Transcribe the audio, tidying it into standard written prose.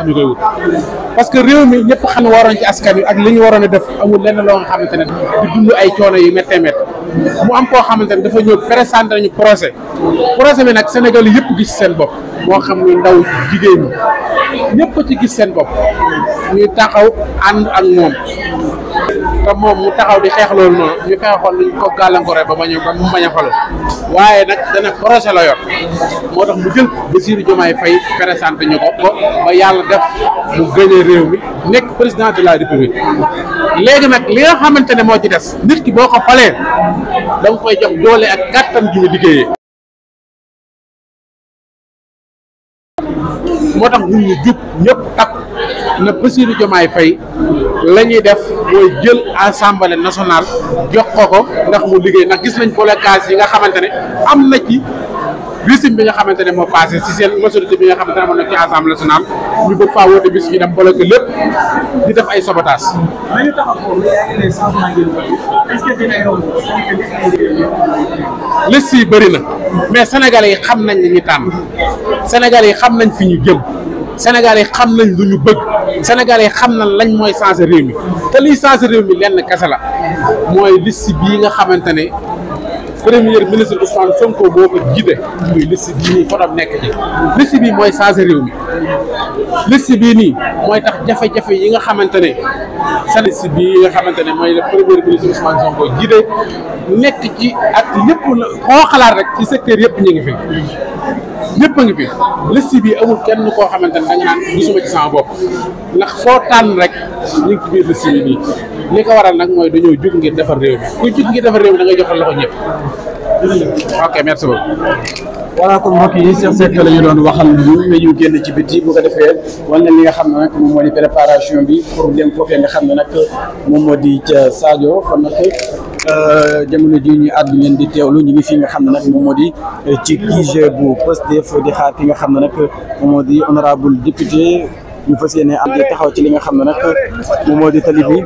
tax ñu koy wut parce que réew mi ñëpp xam ne waroon ci askan wi ak li ñu waroon a def amul lenn loo nga xamante ne di dund ay coono yu méttee métt mu am koo xamante ne dafa ñëw présenté nañu projet bi nag Sénégal yëpp gis seen bopp moo xam ni ndaw jigéen ñi ñëpp ci gis seen bopp ñuy taxaw ànd ak moom te moom mu taxaw di xeex loolu noonu ñu fexe xool nuñ ko gàllankooree ba mu bañ a falu waaye nag dana projet la yor moo tax mu jël Bassirou Diomaye Faye présenté ñu ko ba yàlla def mu gagné réew mi nekk président de la république léegi nag li nga xamante ne moo ci des nit ki boo ko falee da nga koy jox doole ak kàttan gi mu liggéeyee moo tax ñun ñu jub ñëpp takk na Bassirou Diomaye Faye la ñuy def mooy jël assemblée nationale jox ko ndax mu liggéey ndax gis nañ blocage yi nga xamante ne am na ci régime bi nga xamante ne moo passé si seen majorité bi nga xamante ne moo nekk ci assemblée nationale ñu bëgg faa woote bis ñu dem bloqué lépp di def ay sabotage. nañu taxaw foofu ay changement ngeen est-ce que dina yomb liste yi bëri na mais sénégalais yi xam nañ li ñu tànn sénégalais yi xam nañ fi ñu jëm sénégalais yi xam nañ lu ñu bëgg sénégalais yi xam nañ lañ mooy changer réew mi te liy changer réew mi lenn kese la mooy liste bii nga xamante ne premier ministre Ousmane Sonko boo ko jiite muy liste bii nii fotom nekk ci liste bii mooy changer réew mi liste bii nii mooy tax jafe-jafe yi nga xamante ne sa liste bii nga xamante ne mooy le premier ministre Ousmane Sonko jiite nekk ci ak lépp koo xalaat rek ci secteur yëpp ñu ngi fi ñëpp a ngi fi liste bi amul kenn koo xamante ne da nga naan gisuma ci sama bopp ndax foo tànn rek ñu ngi ci biir liste bi nii li ko waral nag mooy dañoo jug ngir defar réew mi ku jug ngir defar réew mi da ngay joxal loxo ñëpp. ok merci beaucoup. voilà kon mbokk yi Cheikh Seck la ñu doon waxal ñu génn ci biti bu ko defee wala li nga xam ne nag moom moo di préparation bi pour dem foofee nga xam ne nag moom moo di ca Sadio kon nag jamono ji ñu àddu ngeen di teewlu ñu ngi fi nga xam ne nag moom moo di ci QG bu Pastef di xaar ki nga xam ne nag moom moo di honorable député ñu fas yéene am di taxaw ci li nga xam ne nag moom moo di tali bi